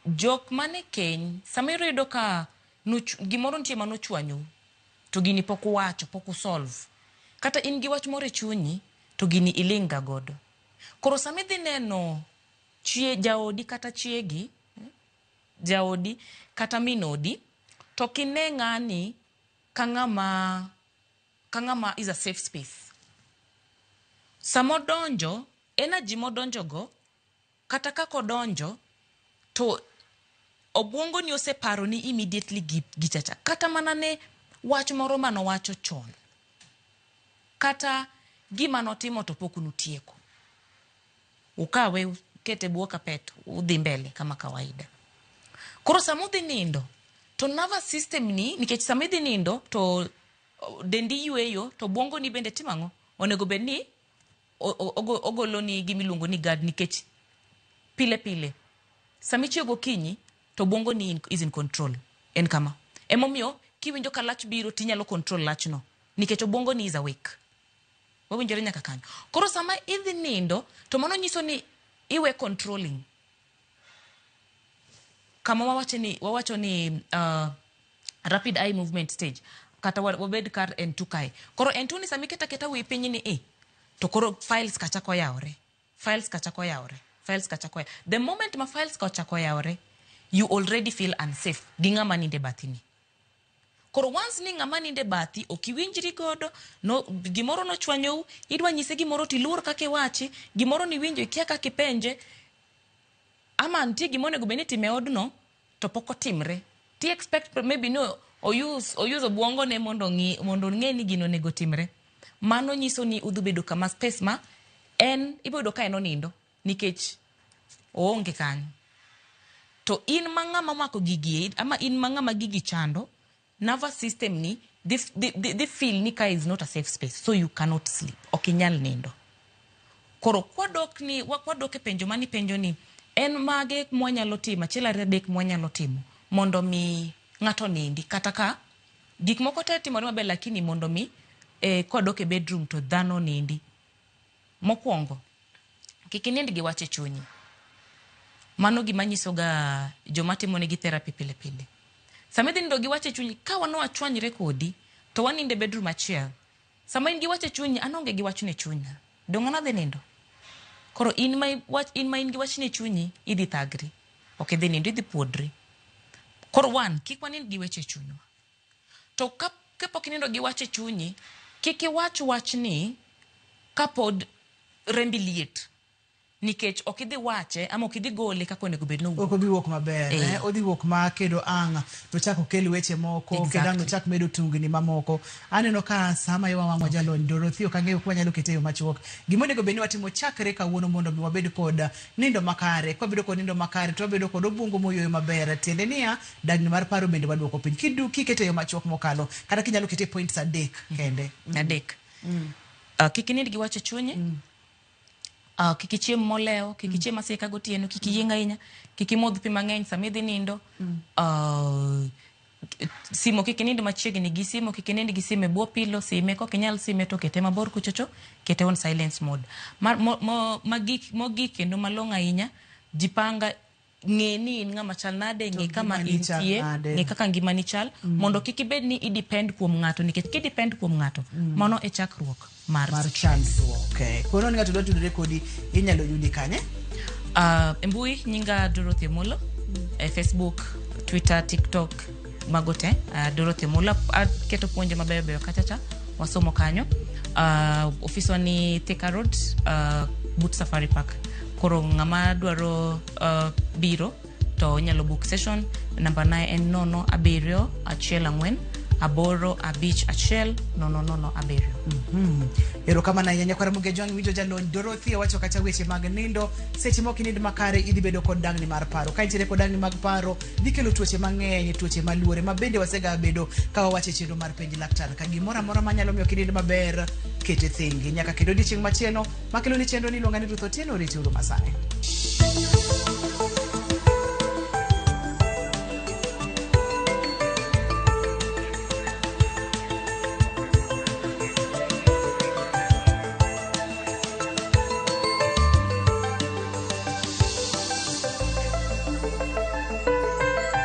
Jok mane keny, sama iyudo ka gimoro nitie manochwanyou, to gini pok uwacho, pok usolve. Kata in gi wach moro e chunyi, to gini iling' ga godo. Koro sama idhi neno jaodi kata chiegi, jaodi kata min odi, to kine ng'ani ka ng'ama is a safe space. Sama odonjo, energy modonjo go, kata kaka odonjo, to obwongo ni oseparo ni immediately gichacha. Kata mana ne wach moro manowacho chon, kata gima notimo to pok nutieko. Ukawe, ukete bwo kapet, udhi mbele kama kawaida. Koro sama udhi nindo, To nervous system ni, nikech sama idhi nindo to dendi yweyo, to obwongo ni bende timo ang'o? Onego bed ni ogolo ni gima iluongo ni guard, nikech pile pile sama ichiew gokinyi to obwongo ni is in control. En kama. Emomiyo kiwinjo ka lach biro tinyalo control lachno nikech obwongo ni is awake. Wawinjore nyaka kanyo. Koro sama idhi nindo to mano nyiso ni iwe controlling. Kama wawacho ni rapid eye movement stage, kata wabed kar N2 kae. Koro N2 ni sama iketo aketa wi piny ni i, to koro files ka chako yawore. Files ka chako yawore. Files ka chako yawore. The moment ma files ka ochako yawore, you already feel unsafe gi ng'ama ninde bathi ni. Koro once ni ng'ama ninde bathi ok iwinjri godo, no, gimoro nochwanyou, idwa nyise gimoro tiluor kaka iwachi, gimoro niwinjo ikia kaka ipenje, ama nitie gima onego bed ni itimo e odno to pok otimre. Ti expect maybe no ouse obwongo ne mondo ng'i, mondo ong'e ni gino onego timre. Mano nyiso ni udhi bedo kama space ma en ibiro yudo ka en onindo nikech oonge kanyo. To in ma ng'ama omako gigi, ama in ma ng'ama gigi chando, nervous system ni dhi feel ni ka is not a safe space, so you cannot sleep. Ok inyal nindo. Koro kwadok e penjo mani penjo ni, en mage mwanyalo timo, achiel ariyo adek mwanyalo timo mondo mi ng'ato nindi, kata ka gik moko te timore maber, lakini mondo mi kwadok e bedroom to dhano nindi. Mokwongo, kik inind gi wach e chunyi. Mano gima nyiso ga joma timonegi therapy pile pile. Sama idhi nindo gi wach e chunyi, ka wan wachwanyre kodi, to wanindo e bedroom achiel. Sama in gi wach e chunyi, an aonge gi wachno e chunya. Dong' an adhi nindo. Koro in ma in gi wachno e chunyi, idhi thagri. Ok idhi nindo, idhi puodri. Koro one, kik wanind gi weche e chunywa. To kapok inindo gi wach e chunyi, kik iwach wachni kapod rembi liet. Nikech ok idhi wache ama ok idhi gole kaka onego bed ni owuok. Ok obi wuok maber, odhi wuok ma kendo ang' nochak okel weche moko, kendo ang' nochak medo tungni mamoko. Aneno ka sama iwa wang'wa jalony Dorothy, ok ang'eyo ka wanyalo kete e yo machuok. Gima onego bed ni watimo chakre kawuono mondo mi wabed kod nindo makare. Kwa bedo kod nindo makare to wabedo kod obwongo moyueyo maber. Tiende niya, dagni mar paro bende waduoko piny. Kikete e yo machuok mokalo, kata kinyalo kete points 3 kende. 3. Kik inind gi wach e chunyi. Kik ichiem molewo, kik ichiem asika gotieno, kik iyieng' ahinya, kik imodh pi mang'eny sama idhi nindo. Simo kik inind machiegni gi simo, kik inind gi simo e bwo pilo, sime kok inyal sime to kete mabor kuchocho, kete on silence mode. Mogik kendo malong'o ahinya, jipanga, ng'e ni in ng'ama chal nade, ng'e kama intie, ng'e kaka ngimani chal, mondo kik ibed ni i depend kuom ng'ato, nikech ki depend kuom ng'ato, mano e chakruok mar chandruok. Kono ni ng'ato dwa tudore kodi, inyalo yudi kanye? E mbui nyinga Dorothy Omollo, e Facebook, Twitter, TikTok, mago te, Dorothy Omollo. Aketo puonje mabeyo beyo kacha cha, wasomo kanyo. Ofiswa ni Thika Road, but Safari Park. Koro ng'ama dwaro biro to nyalo book session, namba na en 0 7 1 4 8 5 1 0 0 7. Erokamano ahinya nyakwara Muge Jwang', winjo jalony Dorothy owacho kacha weche mag nindo. Seche moko inind makare idhi bedo kod dangni mar paro. Ka intiere kod dangni mag paro, dhi kelo tuoche mang'eny, tuoche maluore ma bende wasega bedo ka wawacho e chenro mar penj laktar. Ka gimoro amora manyalo miyo kinind maber, kete thengi. Nyaka kendo odiechieng' machielo makelo ni chenro ni iluonga ni Ruth Otieno, oriti uru masani.